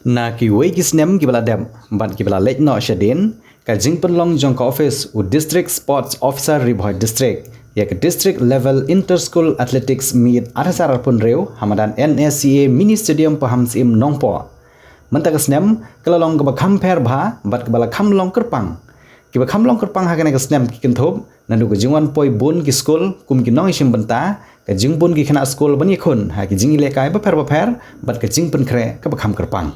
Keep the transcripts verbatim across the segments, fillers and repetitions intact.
Na kiwei ki snem kiba la dep bad kiba la leit noh shadien, ka jingpynlong jong ka office u District Sports Officer Ri Bhoi District ïa ka District Level Inter School Athletics Meet ar hajar arphew hynriew ha madan N S C A Mini Stadium Pahamsyiem Nongpoh. Mynta ka snem ka la long kaba kham pher bha bad kaba la kham long kyrpang. Kiba kham long kyrpang ha kane ka snem ki kynthup naduh ka jingwan poi bun ki skul kum ki nongïashim bynta, ka jingbun ki khynnah skul ban ïakhun ha ki jingïalehkai bapher bapher bad ka jingpynkhreh kaba kham kyrpang.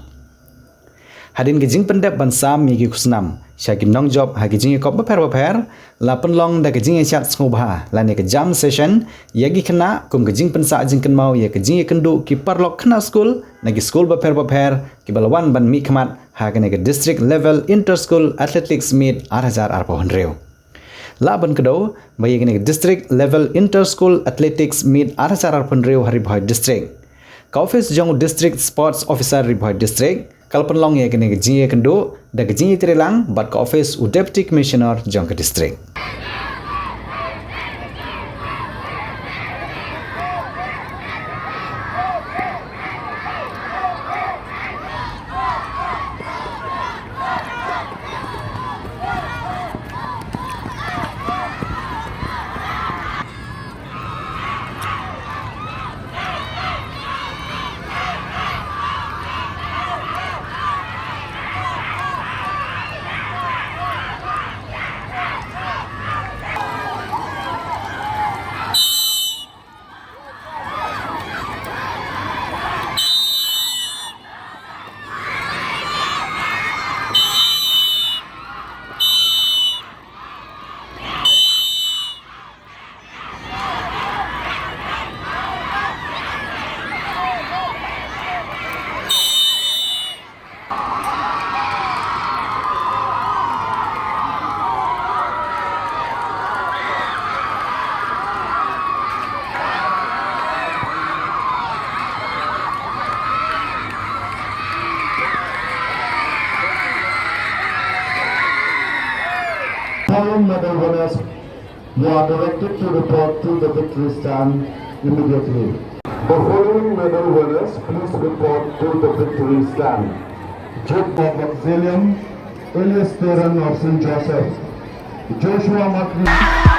Hadien ka jingpyndep ban sam ïa ki khusnam sha ki nongjop ha ki jingïakop bapher bapher, la pynlong da ka jingïashad sngewbha lane ka jam session ïa ki khynnah kum ka jingpynsah jingkynmaw ïa ka jingïakynduh ki paralok khynnah skul na ki skul bapher bapher kiba la wan ban mihkhmat ha kane ka District Level Inter School Athletics Meet ar hajar arphew hynriew. Lah ban kdew ba ïa kane ka District Level Inter School Athletics Meet ar hajar arphew hynriew ha Ri Bhoi District, ka office jong u District Sports Officer Ri Bhoi District ka la pynlong ïa kane ka jingïakynduh da ka jingïatreilang bad ka office u Deputy Commissioner jong ka district. Following medal winners, you are directed to report to the victory stand immediately. The following medal winners, please report to the victory stand. Jacob of Zelium, Elias Teran of Saint Joseph, Joshua Makri.